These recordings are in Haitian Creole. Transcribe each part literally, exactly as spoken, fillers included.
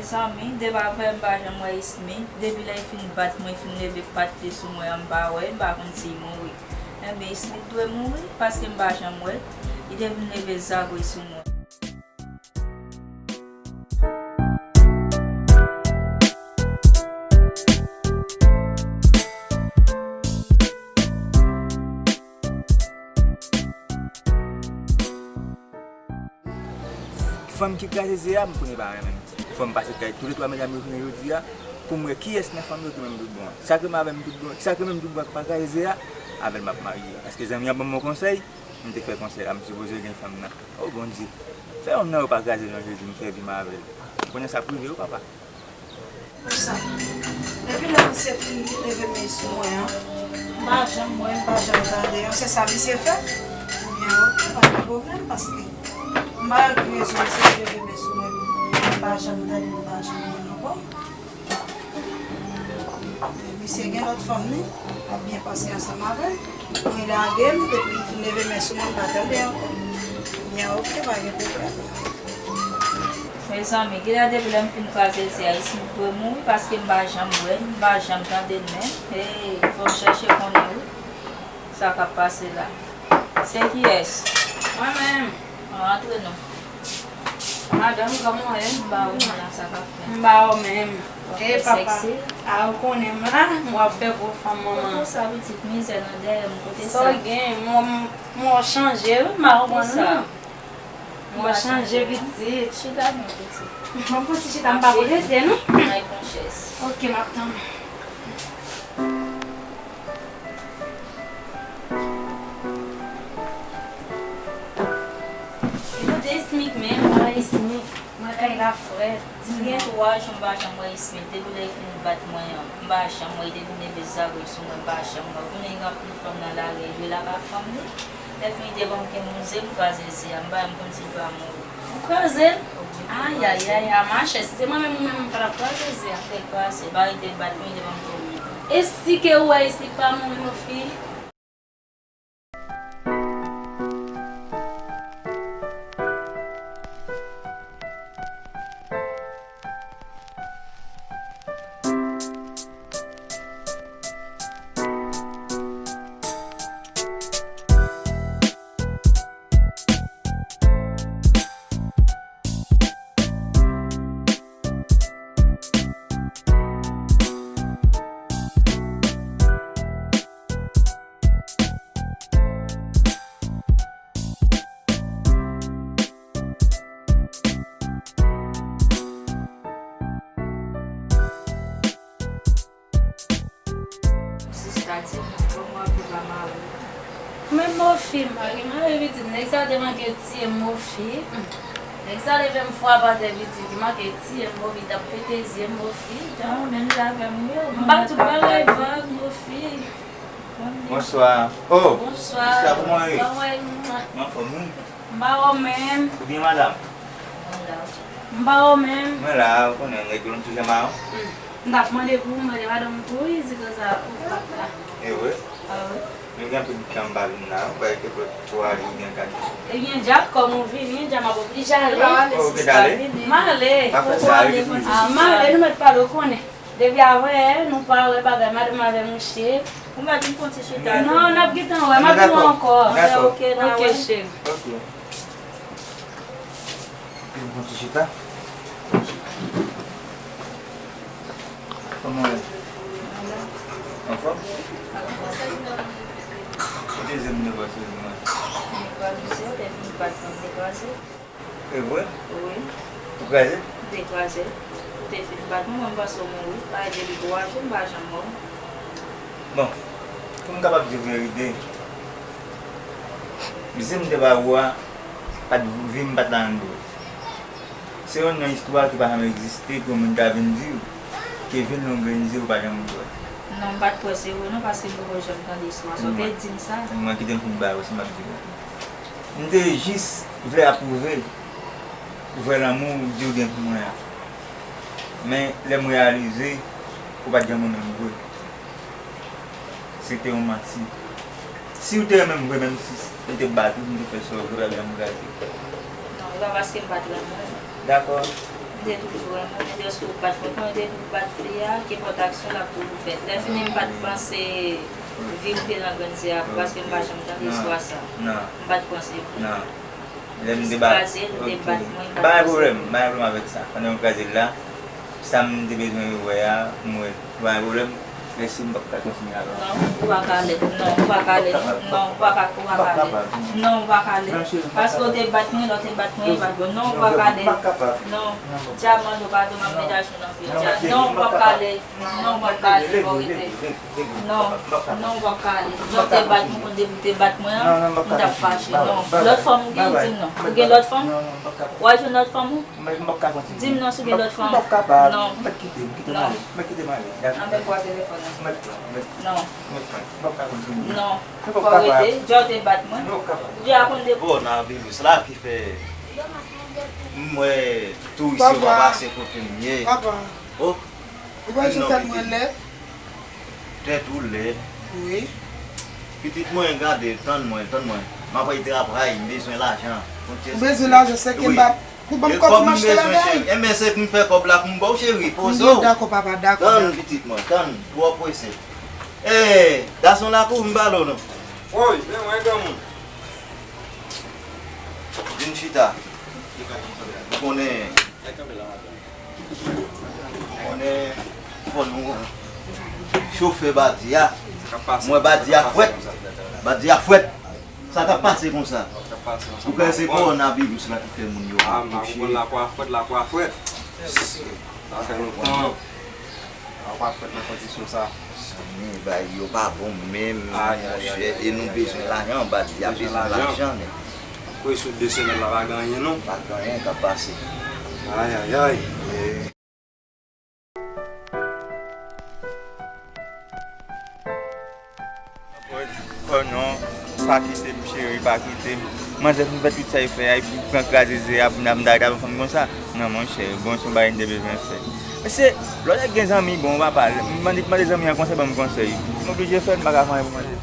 Zanmi, depi apre m pa janm wè Ismi. Depi lè l fin bat mwen, fin leve pat li sou mwen an, m pa wè, m pa konn si l mouri. Enben, Ismi dwe mouri, paske m pa janm wè l. Li te vin leve zagwè sou mwen. Fanm ki kraze Zea, m konnen pa renmen m. Fò m pase kay toulètwa medam yo jounen jodi a, pou m wè kiyès nan fanm yo ki renmen m tout bon an. Sa k renmen avè m tout bon, sa k renmen m tout bon an ki pa kraze Zea, avè l m ap marye. Paske zanmi an ban m yon konsèy, m te fè konsèy la, m sipoze gen fanm nan. O Bondye, fè yonn nan yo pa kraze l yon jodi, m fè vi m avè l. M konnen sa ap rive wi papa. Pou sa, depi lè misye fin leve men sou mwen an, m pa janm wè, m pa janm tande. Se sa misye fè? Ebyen, oke, pa gen pwoblèm, paske m pa wè ki rezon misye te leve men sou mwen, m pa janm tande, m pa janm wè ankò. Misye gen lòt fanm li, l ap byen pase ansanm avè l. Mwen lage m, depi li fin leve men sou mwen, m pa tande ankò. Ebyen, oke, pa gen pwoblèm. Mezanmi, genlè depi lè m fin kraze Zea, Ismi dwe mouri, paske m pa janm wè l, m pa janm tande l menm. Hey, fò m chèche konnen wi sa k ap pase la. Se kiyès? Mwen menm. Antre non. Madanm, kòman w ye? M ba ou men la, sa k ap fèt? M ba ou menm. E papa, a ou konnen m la, m w ap fè gwo fanm manman. Kote sa pitit, mizè nan dèyè m, kote sa? Sa w gen, m w chanje wi, m pa konprann non. M w chanje pitit. Chita non pitit. M ap pran ti chita, m pa pou rete non. May pran chèz. Ok, m ap tann ou. Kote Ismik menm? Mwen Ismik, mwen kay la frèt. Di m. Gen twa jou m pa janm wè Ismik. Depi lè l fin bat mwen an, m pa janm wè l. Depi l leve zagwè sou mwen, m pa janm wè l. Kounye a gen anpil fanm nan lari, l jwe la pa fanm li. Lè fini te ban m kenze, m kraze Zea, m pa menm konn si l pa mouri. Ou kraze l? Ayayay, a machè, si se mwen menm ou menm, m pa t ap kraze Zea. Te kraze, pa rete bat mwen, te ban m kenze. E si ke ou wè Ismik pa mouri, mon fi? Sista, di m, kòman w ap viv a mari w? Men Mofi, mari m ap viv di m, nèg sa te manke tiye m, Mofi. Nèg sa leve m frape atè, pitit, li manke tiye m, Mofi, t ap pete zye m, Mofi. Jan ou menm jan avè m, wi. M pa tout bagay vag, Mofi. Bonswa. Oh! Bonswa. Sista, kòman w ye? Kòman w ye? M anfòm, wi. M pa wè w menm. Ou byen, madanm? M pa wè w menm. Mwen la, ou konnen, m ret yon ti jan mawon. M t ap mande pou ou, mande madanm ou tou, wi, di konsa ou pa t la. E vre? A wi. Men gen anpil tan m pa vin la, ou pa wè ke pwèt twa jou oubyen kat jou. Ebyen, dja kòm ou vini, dja m ap oblije ale. Oh, ou gen dale? M ale. Pa fè sa, rete pou li. M ale, nou mèt pale, ou konnen. Depi avanyè, nou pa wè bagay, madanm avè mouche. Ou mèt vin pran ti chita. Non, n ap gentan wè, m ap vin wè ankò. Dakò. Ok, cheri. Ok. Vin pran ti chita. Kòman w ye? Anfòm? Kote zye m te pase ou mwen? M te kraze, ou te fin bat mwen, m te kraze. E vre? Wi. Ou kraze? M te kraze. Ou te fin bat mwen, mwen m panse w mouri. Paske depi twa jou, m pa janm wè w. Bon, pou m kapab di w verite, zye m te ba ou a, pa t, vi m pa t la anndan l. Se youn nan istwa ki pa janm egziste pou yon moun ta vin di w ke vin nan yon grenn zye ou pa janm wè. Non, m pa t kwè se vre non, paske m poko janm tande istwa sa. Ou te di m sa. Mwen kite m fin ba ou, si m ap di ou. M te jis vle apwouve vrè lanmou ou di w gen pou mwen an. Men, lè m reyalize, ou pa t janm renmen m vre. Se te yon manti. Si w te renmen m vre, menm si m te bat ou, m te fè sa w vle, pa t janm kraze. Non, e pa paske m pa t renmen w. Dakò. Te toujou renmen, men deske w bat mwen, konnen depi w bat fi a, kenpòt aksyon l ap toujou fèt. Lè fini, m pa t panse vi m te nan grenn se a, paske m pa janm tande istwa sa. M pa t panse. Lè m te bat, kraze l, te bat mwen, m pa t panse. Pa gen pwoblèm, pa gen pwoblèm avèk sa. Pandan yo kraze l la, sa m te bezwen wè a, m wè l. Pa gen pwoblèm. Mèsi, m p ap ka kontinye avè w. Non, ou pa ka ale. Non, ou pa ka ale. Non, ou pa ka, ou pa ka ale. Non, ou pa ka ale. Paske w te bat mwen, lè w te bat mwen, e pa t bon. Non, ou pa ka ale. Non. Dyaman, ou pa dwe m ap mete ajoute nan vi w. Non, ou p ap ka ale. Non, ou p ap ka ale, fò w rete. Non, non, ou p ap ka ale. Lè w te bat mwen, depi w te bat mwen an, m t ap fache. Non. Lòt fanm ou gen, di m non. Ou gen lòt fanm? W al jwenn lòt fanm ou? Mwen, m p ap ka kontinye. Di m non, si w gen lòt fanm. M p ap kapab. Non. Mèt kite m, kite m ale. Mèt kite m ale. Dakò. Anben, pran telefòn nan. Mèt pran, mèt pran. Non. Mèt pran. M p ap ka kontinye. Non. Fò w rete. Djòl te bat mwen. M p ap kapab. Djòl a konn de. Kowona viris la ki fè m wè touris yo pa pase kote m ye. Papa. Oh. Ou pa di tèt mwen lèd? Tèt ou lèd. Wi. Pitit mwen, gade, tann mwen, tann mwen. M ap al travay, m bezwen lajan. Ou bezwen lajan, se ke m pa pou ban m kòb pou m achte bagay. Enben, se pou m fè kòb la pou m ba w, cheri, poze w. Dakò, papa, dakò. Tann, pitit mwen, tann, twò prese. Eh, gason lakou, m pale w non. Woy, men mwen granmoun. Vin chita. Ou konnen Konnen fò nou chofe badi a. Mwen badi a fwèt. Badi a fwèt. Sa k ap pase konsa? Ou kwè se kowonaviris la ki fè moun yo touche? Sa fè lontan. Sa pa fèt nan kondisyon sa. Zanmi, bagay yo pa bon menm, monchè, e nou bezwen lajan, badi a bezwen lajan nèt. Kote sou de semèn la pa gen anyen non. Pa gen anyen k ap pase. Ayayay. Oh non, pa kite m cheri, pa kite m. Manzè fin fè tout sa l fè a, epi l pran kraze ze a, pou n ap, m ta, ta fanm konsa. Non, monchè, bon, se yon bagay m te bezwen fè. Mesye, lè w gen zanmi bon, papa, m mande, mande zanmi an konsèy, ban m konsèy. M oblije fè l, m pa ka fè anyen pou mande.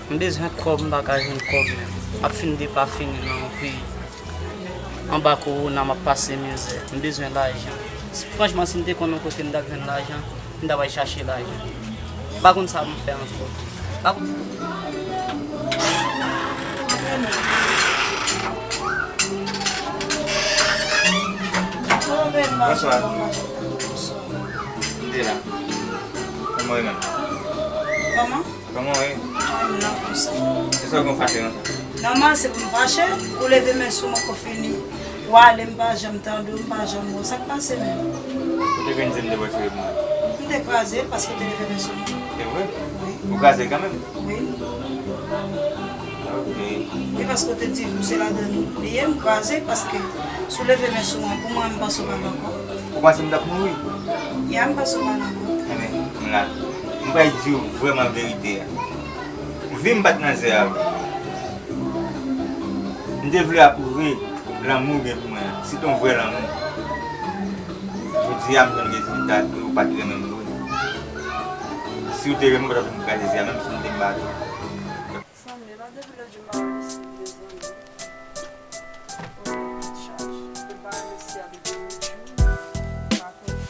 M bezwen kòb, m pa ka jwenn kòb menm. M ap fin depafini nan yon peyi. Anba kowona, m ap pase mizè. M bezwen lajan. Franchman, si m te konn yon kote m t ap jwenn lajan, m t ap al chache lajan. M pa konn sa pou m fè ankò. Pa konn. Bonswa. M te la. Kòman w ye menm? Kòman w ye? Mwen la konsa. Se sa w gen w fache konsa? Nòmal, se pou m fache. Ou leve men sou mwen, kou fini. W ale, m pa janm tande w, m pa janm wè w. Sa k pase menm? Ou te konn di m de bò tire pou mwen? M te kraze l paske w te leve men sou mwen. Se vre? Wi. Ou kraze l kanmenm? Wi. Ok. Wi, paske w te di pou se ladan li ye, m kraze l paske si w leve men sou mwen, pou mwen, m panse w pa la ankò. Ou panse m t ap mouri? Ya, m panse w pa la ankò. Enben, m la. M pral di w vrèman verite a. Vi m pa t nan zè a vre. M te vle apwouve lanmou w gen pou mwen an. Se t on vrè lanmou. Jodi a, m jwenn rezilta ke ou pa t renmen m vre. Si w te renmen m, ou pa t ap vin kraze zye a, menm si m te bat ou. Sanble pa depi lòt jou m pa wè misye vre zanmi. Oh, tèt chaje. Ou pa wè misye a depi lòt jou. Pa konn.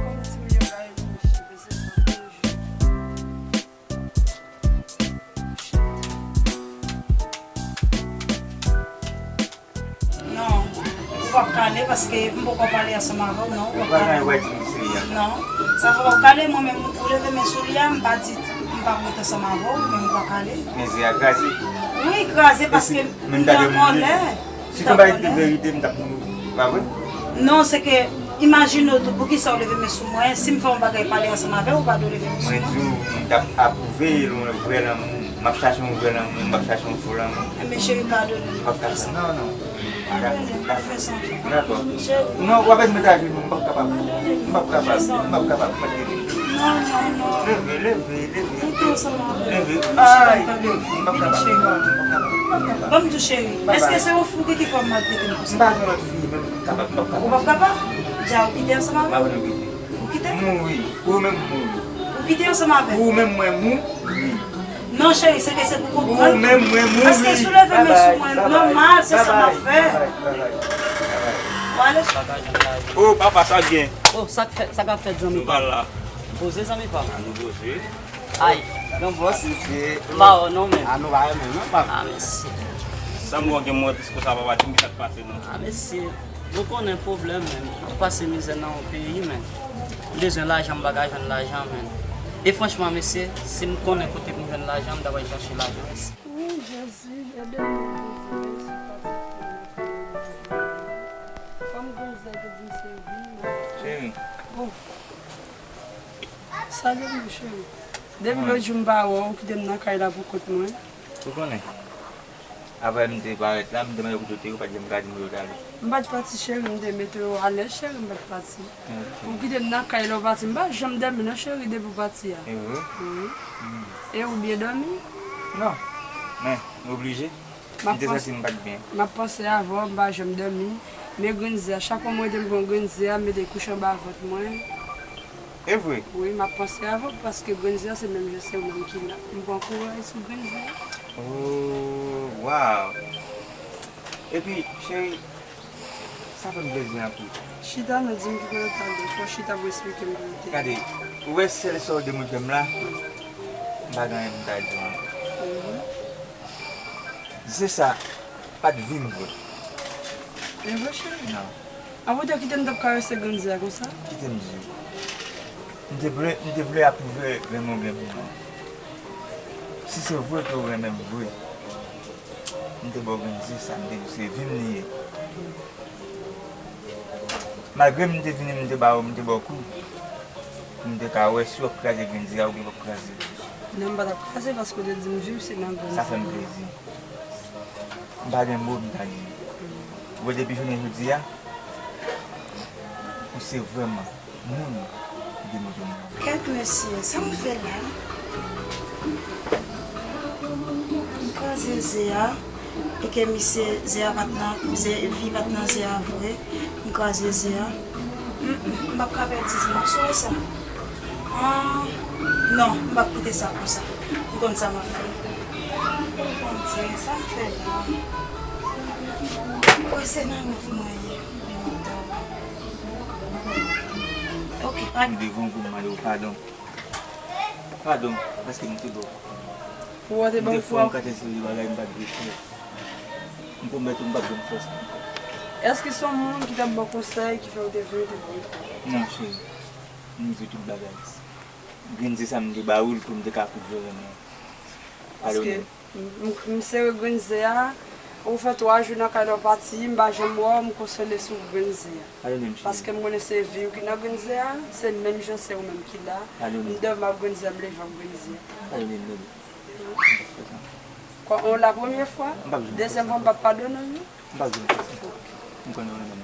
Kòm ti moun yo gaye pou misye, bezwen pran tou jou. Non, ou p ap ka ale paske m poko pale ansanm avè w, non, ou p ap ka ale. Non, sa fè w p ap ka ale, mwen menm, ou leve men sou li a, m pa di, m p ap rete ansanm avè w, men ou p ap ka ale. Men zye a kraze. Wi, kraze paske m te an kòlè. Si konba te verite, m t ap mouri, pa vre? Non, se ke, imajine w tou, poukisa w leve men sou mwen, si m fè yon bagay pale ansanm avè w, ou pa dwe leve men sou mwen. Mwen di w, m t ap apwouve yon vrè lanmou. M ap chache yon vrè lanmou, m p ap chache yon fo lanmou. Enben, cheri, padone m. M p ap ka fè sa. Non, non. Padone m, pa fè sa ankò. Dakò. Cheri. Non, w ap mete ajenou, m p ap kapab. Padone m. M p ap kapab, m p ap kapab, m ap leve. Non, non, non. Leve, leve, leve. Rete ansanm avè m. Leve. Ay, leve, m p ap kapab. Non, non, m p ap kapab. M p ap kapab. Ban m di w, cheri. Èske se yon fi w gen ki fè w maltrete m konsa? M pa gen lòt fi, men m p ap kapab, m p ap kapab. Ou p ap kapab? Dja ou kite ansanm avè m? M pa vle kite. Ou kite? Mouri. Ou menm mouri. Ou kite ansanm avè m? Ou menm mwen mouri. Non, cheri, se ke se pou konprann. Ou menm mwen mouri. Paske si w leve men sou mwen, nòmal, se sa m ap fè. Bye bye, bye bye, bye bye, bye bye. Bagay, bagay. Oh, papa, sa k gen? Oh, sa k fèt, sa k ap fèt, zanmi pa m? Nou pa la. Poze, zanmi pa m. A nou poze. Ay, gran bòs. M pa wè w non, men. A nou pa renmen, non, papa. A, mèsi. Sa m wè gen mwen plis konsa, papa, di m ki sa k pase, non. A, mèsi. Nou konnen pwoblèm, men. Nou pase mizè nan yon peyi, men. M bezwen lajan, m pa ka jwenn lajan, men. E franchman, mesye, si m konnen kote pou m jwenn lajan, m ta pral chache lajan. Wi, Jezi, ede m, Jezi, Jezi, pase pou mwen. Kòm Gonzè te di m se vi m. Cheri. Oh. Salye m, cheri. Depi lòt jou m pa wè w, ou kite m nan kay la pou kont mwen. Ou konnen. Apre m te parèt la, m te mande kote w te ye, ou pa t janm ka di m kote w t ale. M pa t pati, cheri, m te mete w alèz, cheri, m pa t pati. Ok. Ou kite m nan kay la, ou pati, m pa janm dòmi non, cheri, depi w pati a. E vre? Wi. Hmm. E ou byen dòmi? Non. Men, m oblije. M te santi m pa t byen. M ap panse avè w, m pa janm dòmi. Men grenn zè a, chak fwa m rete m pran grenn zè a, m mete kouch anba vant mwen. E vre? Wi, m ap panse avè w, paske grenn zè a se menm jan se ou menm ki la. M pran kouraj sou grenn zè a. Oh, wow! Epi, cheri, sa fè m plezi anpil. Chita non, di m ki kote w t ale. Fò w chita pou w esplike m kote w te ye. Gade, ou wè sèl sa w demontre m la, m pa gen anyen pou m ta di w ankò. Mhm. Di se sa, pa t vi m vre. E vre, cheri? Non. Apre w te kite m t ap karese grenn zè a konsa? Kite m di w. M te vle, m te vle apwouve renmen w gen pou mwen. Si se vre ke w renmen m vre, m te ba w grenn zè sa, m te di w se vi m li ye. Malgre m te vini, m te ba w, m te ba w kou. Pou m te ka wè si w ap kraze grenn zè a oubyen w p ap kraze. Non, m pa t ap kraze paske w te di m vi w se nan grenn zè. Sa fè m plezi. M pa gen mo pou m ta di. Ou wè depi jounen jodi a, ou se vrèman moun ki demontre m. Kèt mesye, sa m fè la? M kraze ze a, e ke misye, ze a pa t nan, ze, vi pa t nan ze a vre, m kraze ze a. Mm, mm, m p ap ka pèdi ze a, sou sa. Ah, non, m p ap kite sa konsa. M konn sa m ap fè. O Bondye, sa m fè la? Mwen se nan rèv mwen ye. Ok, pa. M devan w pou m mande w padon. Padon, paske m te ba w. Ou te ban m fwa. M te fè yon kantite seri de bagay m pa t dwe fè. M pwomèt ou m p ap janm fè sa ankò. Èske se yon moun ki t ap ba w konsèy ki fè w te vini te ban m fwa? Non, cheri. M di tout bagay. Grenn ze sa m te ba ou l pou m te ka pwouve renmen. Padone m. M, m, m sere grenn ze a. Ou fè twa jou nan kay la w pati, m pa janm wè w, m konsole sou grenn ze a. Padone m, cheri. Paske m konnen se vi w ki nan grenn ze a, se menm jan se ou menm ki la. Padone m. M dòmi ak grenn ze a, m leve ak grenn ze a. Padone m, bebe. Kò, on la premye fwa, dezyèm fwa, m p ap padone w, non. M pa vle fè sa. M konnen w renmen m.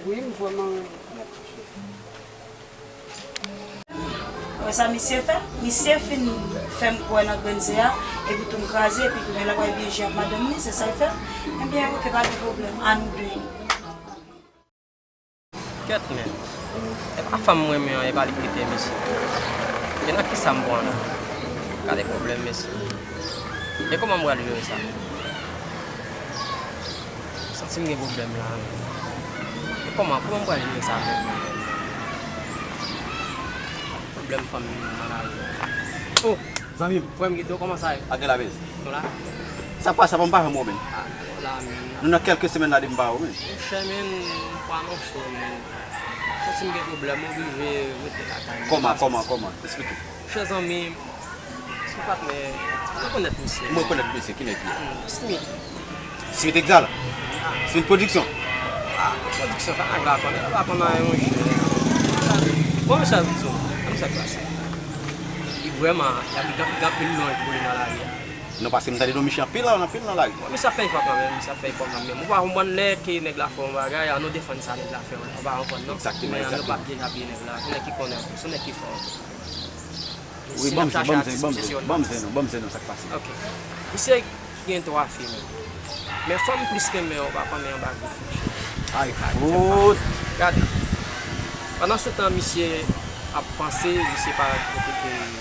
Wi, m vrèman renmen w. Wè sa misye fè? Misye fin fè m kwè nan grenn ze a, epi tou m kraze, epi kounye a l ap al byen jwe ak madanm li, se sa l fè? Ebyen, oke, pa gen pwoblèm, a nou de. Kèt men, e pa fanm mwen renmen an, e pa li k kite misye. E nan kisa m pran la? Gade pwoblèm mesye. E kòman m pral jere sa? M santi m gen pwoblèm la. E kòman, kòman m pral jere sa menm? Pwoblèm fanm nan lari. Oh! Zanmi m. Frè m, kite w, kòman sa ye? Pa gen lapenn. Nou la? Sa pase, papa, m pa janm wè w, men. Ah, nou la, men. Nou nan kèlke semèn la depi m pa wè w, men. Monchè, men, m pa nan cho, men. Santi m gen pwoblèm, m oblije rete lakay mwen. Kòman, kòman, kòman? Eksplike. Monchè, zanmi m, se yon patnè, ou rekonèt misye? M rekonèt misye, ki nèg li ye? Hmm, Smith. Smith Exal. Smith Production. Ah, Production, sa nèg la konnen, nèg la konnen anyen, monchè. Bon, mesye, di w, sa k pase? Li vrèman, li gen, li gen anpil non pou li nan lari a. Non, paske m tande non misye anpil, anpil nan lari. Bon, misye ap fè efò kanmenm, misye ap fè efò kanmenm. Ou pa konprann lè ke nèg la fè yon bagay, an nou defann sa nèg la fè, ou pa konprann non. Egzakteman, egzakteman. Men an nou p ap dezapiye nèg la, se nèg ki konnen anpil, se nèg ki fò anpil. Wi, ban m zen, ban m zen, ban m zen, ban m zen non, ban m zen non, sa k pase? Ok. Misye gen twa fi, men. Men fanm plis renmen, ou pa konnen anba gwo fi. Ay, fout! Gade. Pandan se tan, misye ap panse, misye parèt kote ke m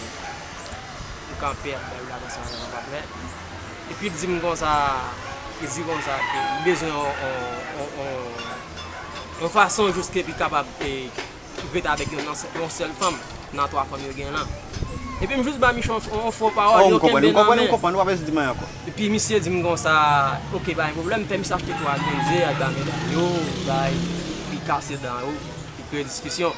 kanpe ap bay blague ansanm avèk yon patnè. Epi l di m konsa, li di konsa ke li bezwen yon, yon, yon, yon, Yon fason jis ke li kapab, e, ret avèk yon, yon sèl fanm nan twa fanm yo gen lan. Epi m jis ba misye yon, yon fo pawòl, yo kenbe nan men. Oh, m konprann, m konprann, m konprann, ou pa bezwen di m anyen ankò. Epi misye di m konsa, oke, pa gen pwoblèm, fè misye achte twa grenn ze, al ba medam yo, bay, li kase dan yo, li kreye diskisyon.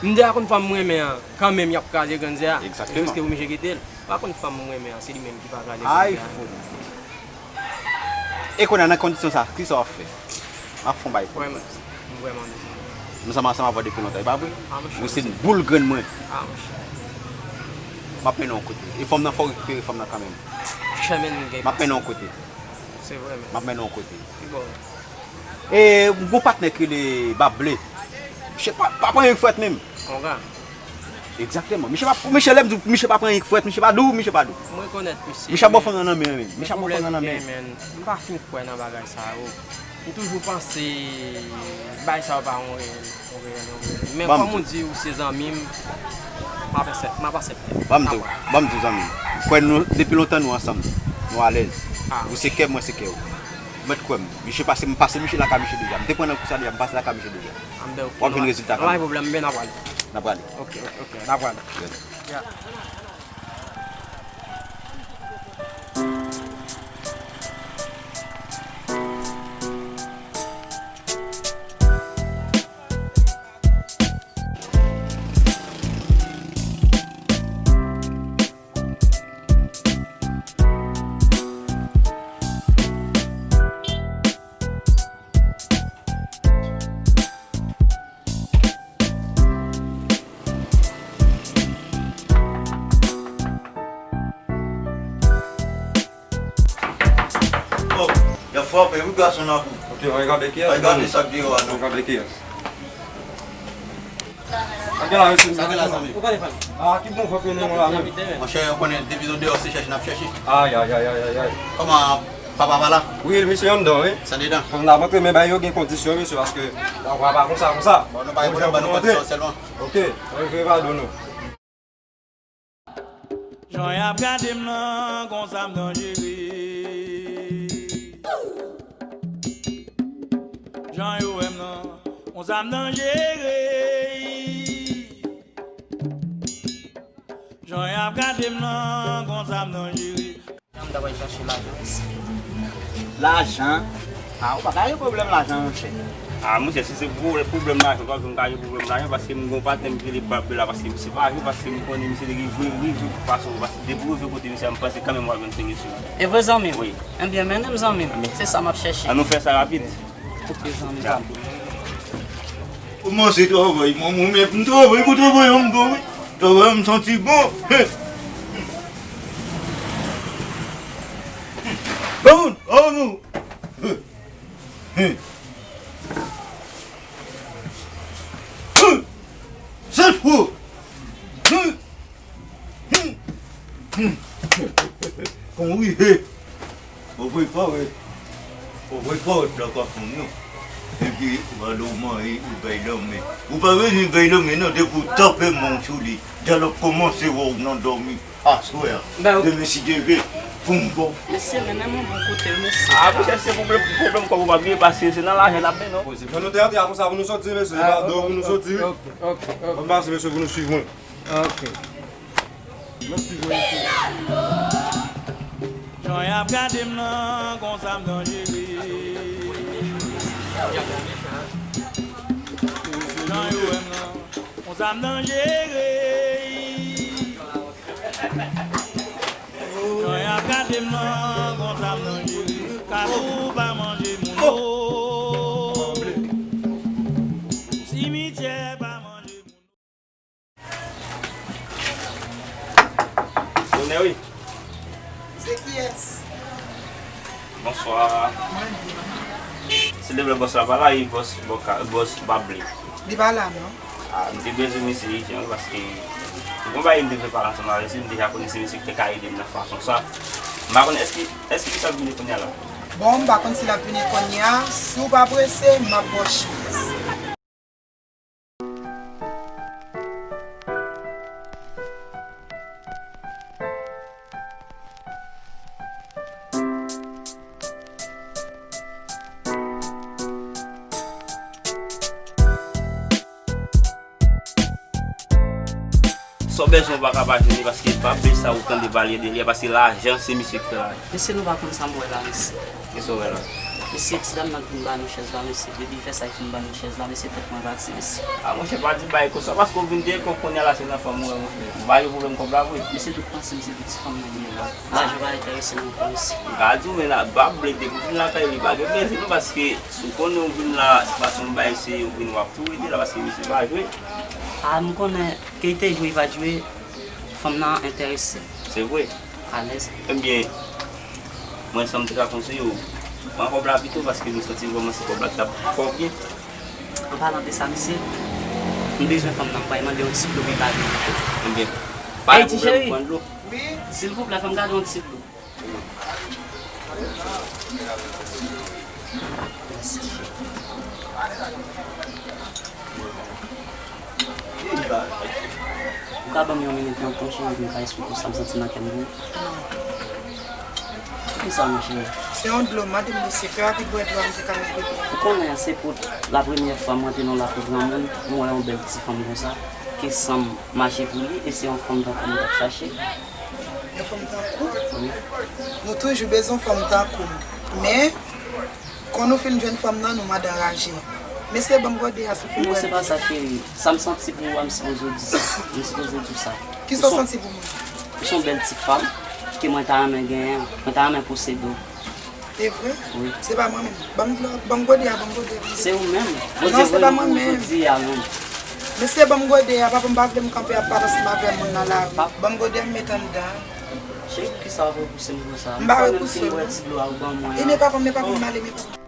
M deja konn fanm m renmen an, kanmenm y ap kraze grenn ze a. Egzakteman. Jiske oblije kite l. Pa konn fanm m renmen an, se li menm ki pa kraze grenn ze a. Ay, fou. E kounye a, nan kondisyon sa, kisa w ap fè? M ap fè yon bagay pou ou. Vrèman, m vrèman bezwen. Nou sanm ansanm avè w depi lontan, e pa vre? Ah, monchè, ou se yon boul grenn mwen. Ah, monchè. M ap mennen w yon kote. E fanm nan, fò w rekipere fanm nan kanmenm. Chèmen gen. M ap mennen w yon kote. Se vre, men. M ap mennen w yon kote. Ki bò? E, m gon patnè ki rele Bab Ble. Misye pa, pa pran anyen k frèt menm. Konga. Egzakteman. Misye pa, misye lè m di w, misye pa pran anyen k frèt, misye pa dou, misye pa dou. M rekonèt misye. Misye ap ba w fanm nan nan men, men. Misye ap ba w fanm nan nan men. Men, men, m pa fin kwè nan bagay sa yo. M toujou panse bagay sa yo pa yon reyèl, yon reyèl, yon reyèl. Men kòm ou di ou se zanmi m, m ap aksep-, m ap aksepte. Ban m di w, ban m di w zanmi m. Kwè nou, depi lontan nou ansanm, nou alèz. Ah. Ou se kè m, mwen se kè w. Ou mèt kwè m. Misye pase, m pase misye lakay misye deja. M te pran nan kou sa deja, m pase lakay misye deja. W ap jwenn rezilta kanmenm. Pa gen pwoblèm, men n a prale. N a prale. Ok, ok, ok, n a prale. Yeah. Oh, y ap frape wi gason nan kou. Ok, ann gade kiyès. Ann gade sa k deyò a non. Ann gade kiyès. Sa gen la, mesye? Sa gen la, zanmi? Ou konnen fanmi? Ah, ki bon frape nou la menm. Monchè, ou konnen depi nou deyò se chèche n ap chèche. Ay, ay, ay, ay, ay, ay. Kòman papa pa la? Wi, misye anndan, wi. Sa dedan? Fòk n ap antre, men bagay yo gen kondisyon, mesye, paske lè w pa konsa, konsa. Bon, nou pa gen pwoblèm, ban nou kondisyon sèlman. Ok, ann vire padon nou. Jan y ap gade m nan, konsa m danjere. Jan yo wè m nan, konsa m danjere. Jan y ap gade m nan, konsa m danjere. Jan m ta pral chache lajan isi. Lajan? Ah, ou pa ka gen pwoblèm lajan, monchè. Ah, monchè, si se pwoblèm, pwoblèm lajan, pa janm ka gen pwoblèm lajan, paske m gen yon patnè m ki rele Bab la, paske misye pa jwe, paske m konnen misye te gen vre, vre, vre pou pase, paske depi w rive kote misye a, m panse kanmenm w ap jwenn se misye. E vre, zanmi m? Wi. Ebyen, mennen m, zanmi m. Se sa m ap chèche. Ann nou fè sa rapid. Ok, zanmi pa m. Kòmanse travay, manman, men m travay, mwen travay an m travay. Travay an m santi bon. Hey. Vamos, vamos. Hey. Hey. Hey. Sèt fwa. Hey. Kon rive, ou prepare, ou prepare tla kafon yo. Epi, ou ale w manje, ou bay lanmen. Ou pa bezwen bay lanmen, non, depi w tape men w sou li, dyalòg kòmanse wè w nan dòmi. Aswè a, demen si Dye vle, pou m bon. Mesye, mennen m yon bon kote, mesye. Ah, monchè, se pwoblèm, pwoblèm kòb ou pa bliye, paske se nan lajan n ap mennen w. Fò nou te antre a konsa pou nou soti, mesye, se pa deyò pou nou soti, wi. Ok, ok, ok. Fò n pase, mesye, pou nou swiv mwen. Ok. Jan y ap gade m nan, konsa m danjere. Jan yo wè m nan, konsa m danjere. Jan y ap gade m nan, konsa m danjere. Kafou pa manje moun, o. Simityè pa manje moun. Bonè wi. Se kiyès? Bonswa. Silvouplè, bòs la pa la, e bòs, bòs Bab Ble? Li pa la, non. Ah, m te bezwen misye ijan, paske m gon bagay m te vle pale ansanm avè misye, m deja konnen se misye ki te ka ede m nan fason sa. M pa konnen, èske, èske misye ap vini kounye a la? Bon, m pa konn si l ap vini kounye a. Si w pa prese, m ap ba w chans. Ou bezwen ou pa ka pa jwenn li paske pa bezwen sa ou tande pale de li a, paske lajan se misye ki fè lajan. Mesye, nou pa konn sa m wè la, mesye. Kisa w wè la? Mesye, ti dam nan k vin ba nou chèz la, mesye. Depi l fè sa, l fin ban nou chèz la, mesye, tèt mwen pati, mesye. A monchè, pa di bagay konsa, paske w vin deyò kòb kounye a la, se nan fanm ou wè, monchè. M ba yo pwoblèm kòb la vre. Mesye, tout panse m se pou ti fanm nan li ye la. Lajan pa enterese m ankò, mesye. M ka di w, men la, pa blede pou vin lakay li, pa gen plezi non, paske si w konnen w vin la, se pa se yon bagay, se w vin w ap tou rete la, paske misye pa jwe. A, m konnen. Ke li te jwe, li pa t jwe, fanm nan enterese m. Se vre? Alèz. Ebyen, mwen sa m te ka konseye w, pran kòb la pito paske m santi vrèman se kòb la ki t ap fè w byen. An palan de sa, mesye, m bezwen fanm nan, m pral mande yon ti dlo pou l ba m. Ebyen, pa gen pwoblèm, ou pran dlo. Silvouplè, fè m gade yon ti dlo. Ou ka ban m yon minit nan, tonton cheri, pou m ka esplike w sa m santi nan kè m pou ou? Poukisa, monchè? Se yon dlo, mande m, mesye, fè rapid bwè dlo a, m te ka mete dlo. Ou konnen, se pou la premyè fwa m rantre nan lakou granmoun, m wè yon bèl ti fanm konsa, ke san m mache pou li, e se yon fanm tankou m t ap chache. Yon fanm tankou? Wi. Nou toujou bezwen fanm tankou m. Men, kon nou fin jwenn fanm nan, nou mande anraje. Mesye, ban m gode a, si w fin wè. Non, se pa sa, cheri. Sa m santi pou ou a, m sipoze w di sa. M sipoze w di w sa. Kisa w santi pou mwen? Ou se yon bèl ti fanm ke mwen ta renmen genyen, mwen ta renmen posede w. E vre? Wi. Se pa mwen menm. Ban m dlo, ban m gode a, ban m gode a. Se ou menm. Non, se pa mwen menm. Jodi a menm. Mesye, ban m gode a, papa m pa vle m kanpe ap pale ansanm avè moun nan lari. Ban m gode a, m met anndan. Cheri, poukisa w ap repouse m konsa? M pa repouse w non. Ebyen papa m, men papa m ale, men papa m.